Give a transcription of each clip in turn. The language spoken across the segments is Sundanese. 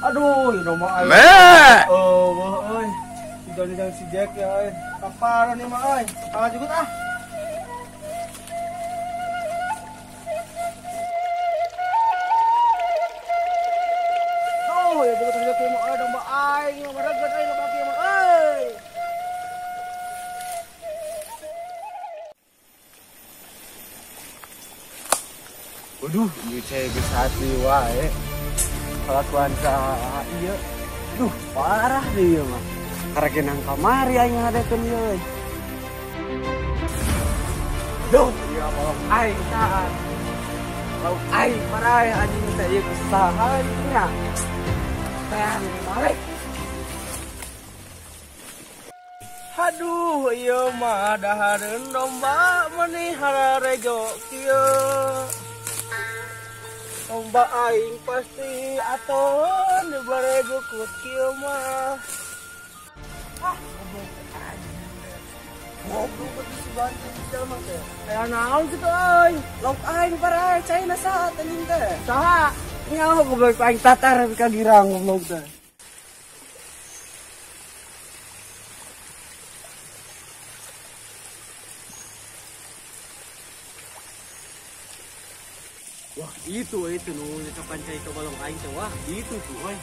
Aduh, ieu mah aing. Oh, euy. Si Joni jeung si Jack ya euy. Kaparan ieu mah euy. Kalah juga ah. Oh, ya juga terjadi mah euy domba aing mah reget euy domba kieu mah euy. Waduh, ieu cai geus hati wae. Kelakuan saha ieu. Duh, parah deui ieu mah. Karek nang kamari aing ngadekeun ieu euy. Duh, ieu balong aing saha. Lauk aing parai anjing teh ieu saha nya. Teh balik. Aduh, ieu mah dahareun domba meuni hararejo kieu. Domba aing pasti aton dibere jukut kieu mah. Ah, goblok anjing. Goblok beuti si bantu jelema teh. Aya naon kitu euy? Lauk aing parai caina saha anjing teh? Saha? Nyaho goblok aing tatar ka girang goblok teh. Wah, itu nu nyecapan cai ka balong aing teh. Wah, itu tuh euy.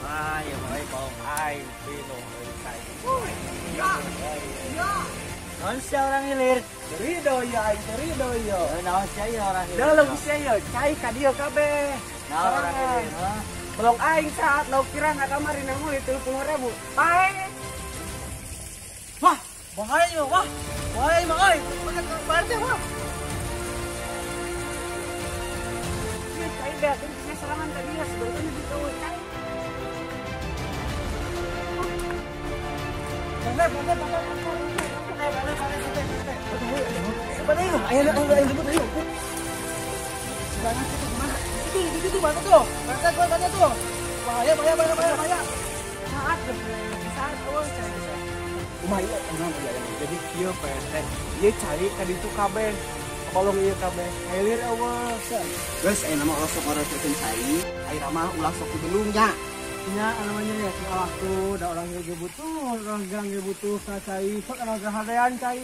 Ah, ya mah balong aing pino euy cai. Ya. Ya. Naon sia orang hilir? Terido ya aing terido ya. Naon sia ieu orang hilir? Dalam sia ieu cai ka dieu kabeh. Naon orang hilir? Balong aing saat lauk kirang ka kamari nang meuli 30.000. Pae. Wah, bahaya wah. Bahaya mah euy. Banyak wah. Ieu cai beakeun sia serangan ka dieu sebetulna gitu cai. Itu mana tuh? Mana tuh? Bahaya, bahaya, bahaya, bahaya. Saat, saat, oh, Kumaha ieu emang jadi kieu Pak RT. Ieu cari ka ditu kabeh. Kolong ieu kabeh. Hilir eueuh. Geus ayeuna mah ulah sok ngarocokeun cai. Ayeuna mah ulah sok dibelung nya. Nya namanya ya waktu da orang ge butuh, orang gerang ge butuh ka cai, sok anu hadean cai.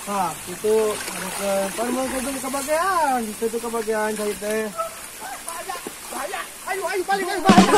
Nah, itu ada ke kebagian, itu kebagian cai teh. Bahaya, bahaya. Ayo, ayo, balik, balik, balik.